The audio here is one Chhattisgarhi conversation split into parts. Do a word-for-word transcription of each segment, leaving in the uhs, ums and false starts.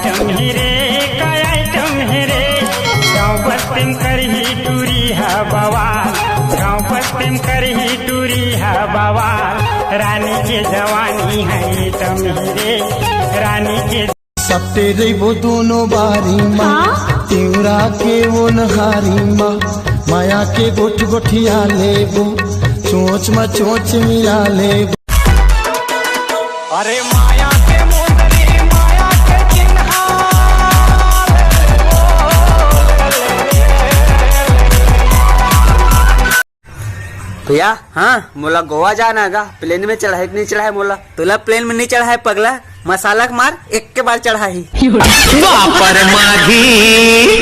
आइटम हे रे, का आइटम हे रे, गाँव बस्ती म करही टूरी ह बवाल, गाँव बस्ती म करही टूरी ह बवाल, रानी के जवानी ह आइटम हे रे, रानी के सपटे रहिबो दोनों बारी मा, हाँ? तिवरा के ओनहारी मा, माया के गोठ गोठिया लेबो, चोंच मा चोंच मिला लेबो। अरे माया के मुंदरी, माया के चिन्हा। भैया, हाँ? मोला गोवा जाना हे गा, प्लेन में चढ़ाए कि नहीं चढ़ाए मोला? तोला प्लेन में नहीं चढ़ाए पगला, मसाला के मार एक के बार चढ़ाही। बापर माघी,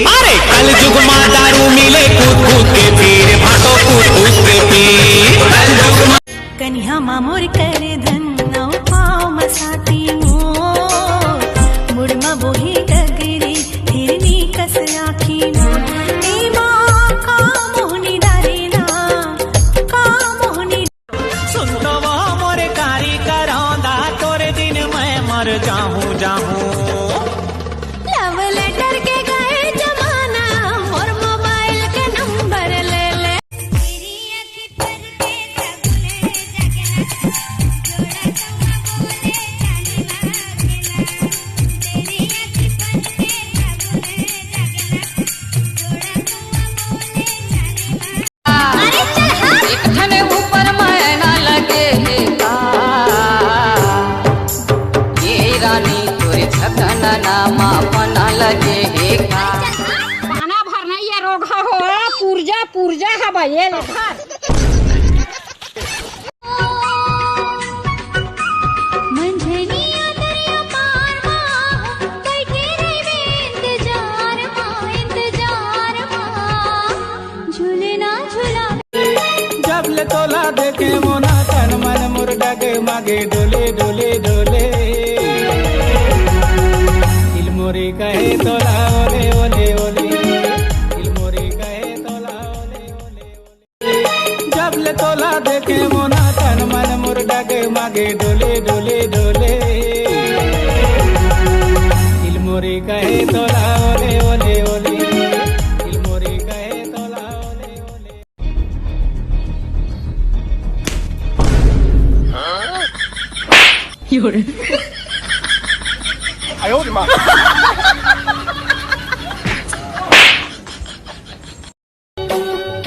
अरे कलजुग मा दारू मिले कूद कूद के पी रे भाटो कूद कूद के पी। कनिहा मा मोर कर धन अउ पाँव म साती मोर, मुड़ म बोहे गगरी हिरनी कस आँखी मोर, एमा का मोहनी डारे ना, का मोहनी। सुन तो वो मोर कारी करौंदा, तोरे दिन मैं मर जाहूँ, जाहूँ। लव लेटर के गए जमाना, मोर मोबाइल के नंबर ले ले। एक ठने ऊपर मैना लगे हे का? ये रानी तोरे छकना मा पना लगे हे का? पाना भर नहीं ये रोग हो, पुरजा, पुरजा हवा ये ले धर। मंझनिया दरिया पार मा, बैठे रहिबे इंतजार मा, इंतजार मा। झूलना झूला। जब ले तोला देखे मोना तन मन मोर डगमगे डोले, डोले, डोले। दिल मोरी कहे तोला ओले, ओले, ओले। दिल मोरी कहे तोला ओले, ओले, ओले। जब ले तोला देखे मोना तन मन मोर डगमगे डोले, डोले, डोले। दिल मोरी कहे तोला ओले, ओले, ओले। दिल मोरी कहे तोला ओले, ओले।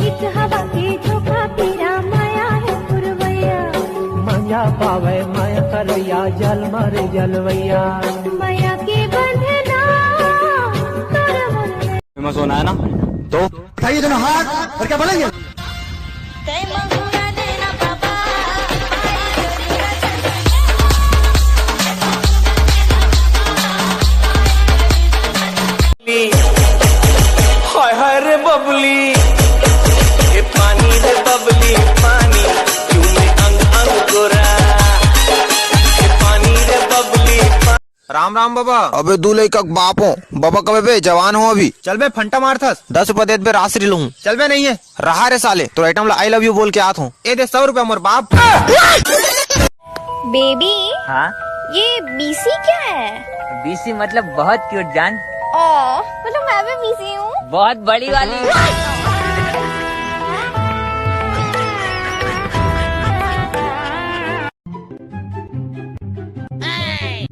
एक हवा के झोंका तेरा माया है पुरवैया। माया पावे माया करैया, जल मारे जलवैया। माया के बंधना तोर मन में। में सोना है ना, तो उठाइए दोनों हाथ और क्या बोलेंगे? हाय हाय रे बबली, ये पानी रे बबली पानी, चूमे अंग अंग गोरा। ये पानी रे बबली पा- राम राम बाबा। अबे दू लइका के बाप हो, बाबा कबे बे जवान हो अभी। चल बे फंटा मारथस। दस रुपया देत बे रासरी लूं। चल बे नहीं है। रहा रे साले, तोर आइटम ला I love you बोल के आत हो। ए दे सौ रुपया मोर बाप। बेबी, हाँ? ये बीसी क्या है? बीसी मतलब बहुत क्यूट जान। ओ, मतलब मैं भी बीसी हूँ। बहुत बड़ी वाली।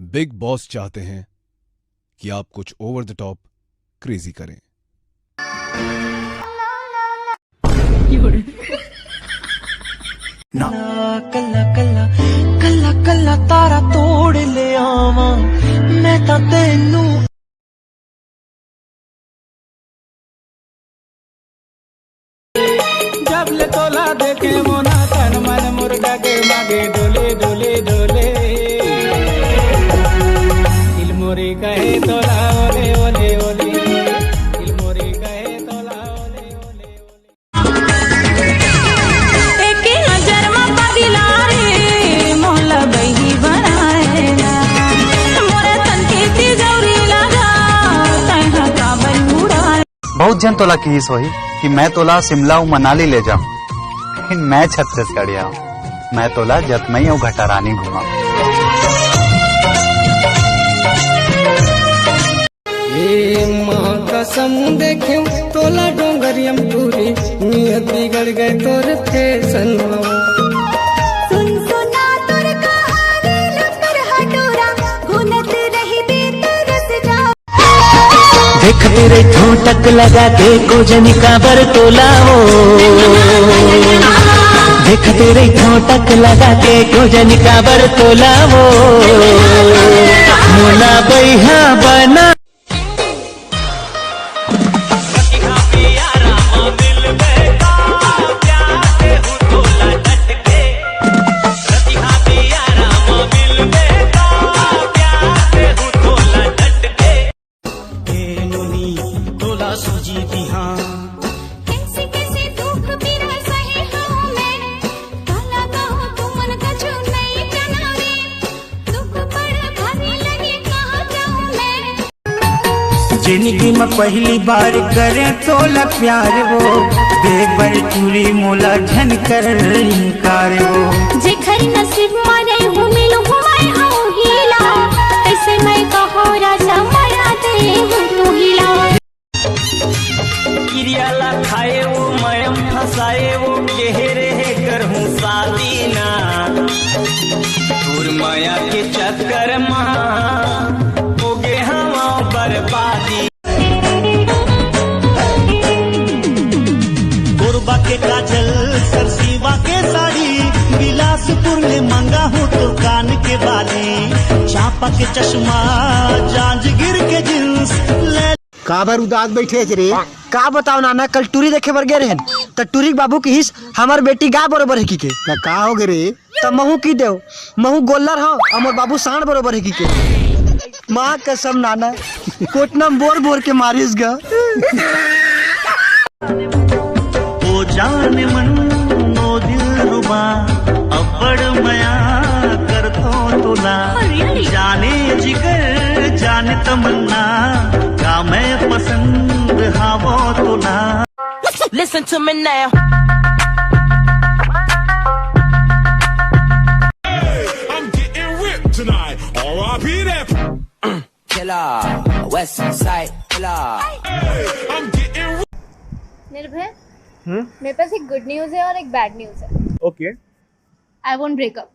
बिग बॉस चाहते हैं कि आप कुछ ओवर द टॉप क्रेजी करें। ना कल्ला कल्ला, कल्ला कल्ला तारा तोड़ ले आवा मैं ता तेनू। जब ले तोला देखे मोना तन मन मोर डगे मगे डोले डोले डोले। दिल मोरी कहे तोला ओले ओले ओले। दिल मोरी कहे तोला ओले ओले ओले। एके नजर मा पगला रे, मोला बही बनाए ना। मोरे तन के तिजौरी लगा, तैं हा काबर उड़ाए। बहुत झन तोला किहिस होही कि मैं तोला शिमला अउ मनाली ले जाऊं, लेकिन मैं छत्तीसगढ़िया हूं, मैं तोला जतमई अउ घटारानी घुमाऊं। हम देखे तोला डोंगरियम टूरी, नियत बिगड़ गए तोर फैशन। सुन सुना तोर कहानी, लपर हटोरा, घुनत रही दे तरस जा। देखते रहिथों टक लगा के, को जनी काबर तोला वो। देखते रहिथों टक लगा के, को जनी काबर तोला वो। मोला बइहा बना। कैसे कैसे दुख पीरा सहे हूँ मैं, काला कहूँ तुमन कछु नहीं जनावे, दुख बड़ भारी लगे कहाँ जाऊँ मैं। जिंदगी में पहली बार करे तोला प्यार वो, दे बर चूड़ी मोला झन कर इनकार वो। जेखर नसीब मारे हूँ मिलूँ हूँ मैं हूँ हीला, कैसे मैं कहो राजा मरा दे हूँ तू हीला। किरिया ला खाए वो, मयम फंसाए वो, केहे रहे करहूँ शादी ना। तोर माया के चक्कर मा हो गे हवा बर्बादी। कोरबा के काजल, सरसीवा के साड़ी, बिलासपुर ले मंगा हूँ तोर कान के बाली, चांपा के चश्मा, जांजगीर के जींस, ले काबर उदास बैठे हस रे? का बताओ नाना, कल टूरी देखे बर गे रहेन, त टूरी के बाबू किहिस, "हमर बेटी गाय बरोबर हे," किके। त का हो गे रे? त महू कहि देव, "महू गोल्लर हंव, अउ मोर बाबू सांड़ बरोबर हे," किके। माँ कसम नाना, कोटना म बोर बोर के मारिस गा। ओ जाने मन, ओ दिलरुबा, अब्बड़ मया करथों तोला। Oh, really? जाने जिगर, जाने तमन्ना, का मैं पसंद हावों तोला। Listen to me now. I'm getting ripped tonight. R I P that. Killer, West Side Killer. I'm getting ri- निर्भय, हम्म? मेरे पास एक गुड न्यूज है और एक बैड न्यूज है। ओके। I won't breakup.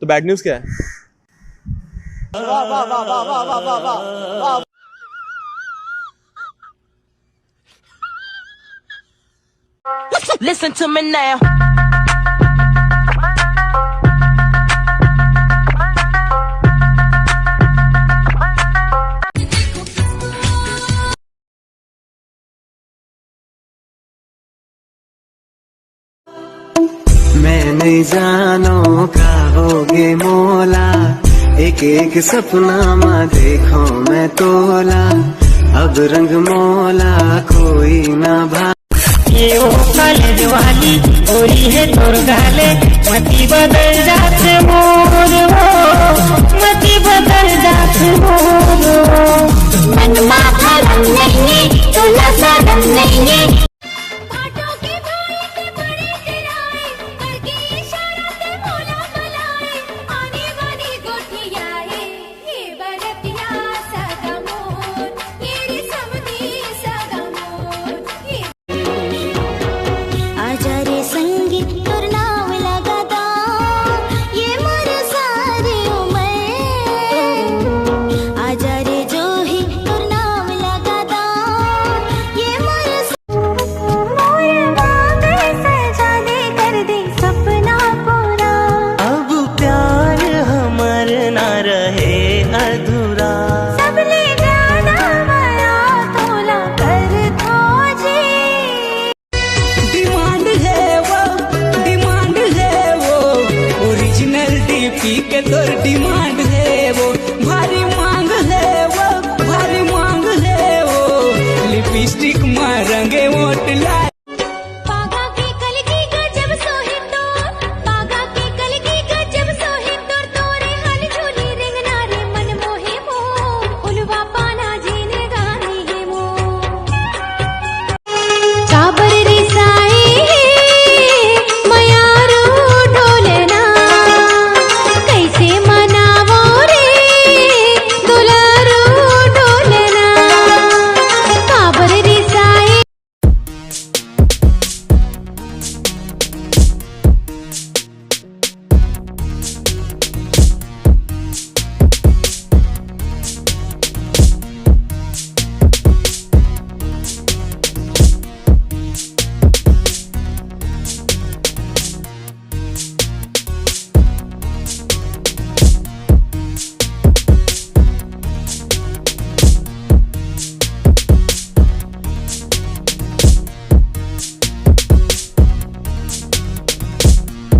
तो बैड न्यूज क्या है? Listen to me now. मैं नहीं जानो का होगे मोला, एक एक सपना मा देखो मैं तोला, अब रंग मोला कोई ना भा। ये वो कॉलेज वाली गोरी है तोर गाले, मती बदल जात मोर वो, मती बदल जात मोर वो। मन मा भरम नहीं है, तोला शरम नहीं है। भाटो के भाई के बड़े तेराए, करके इशारा ते बोला बुलाए, आने वाली गोठिया है, ये बरतिया सगा मोर, ये रे समधी सगा मोर, ये आजा रे संगी तोर नाम लगा दा, ये मोर सारी उमर। आजा रे जोही तोर नाम लगा दा, ये मोर स- मोर मांग सजा दे, कर दे सपना पूरा। अब प्यार हमर ना रहे अधूरा।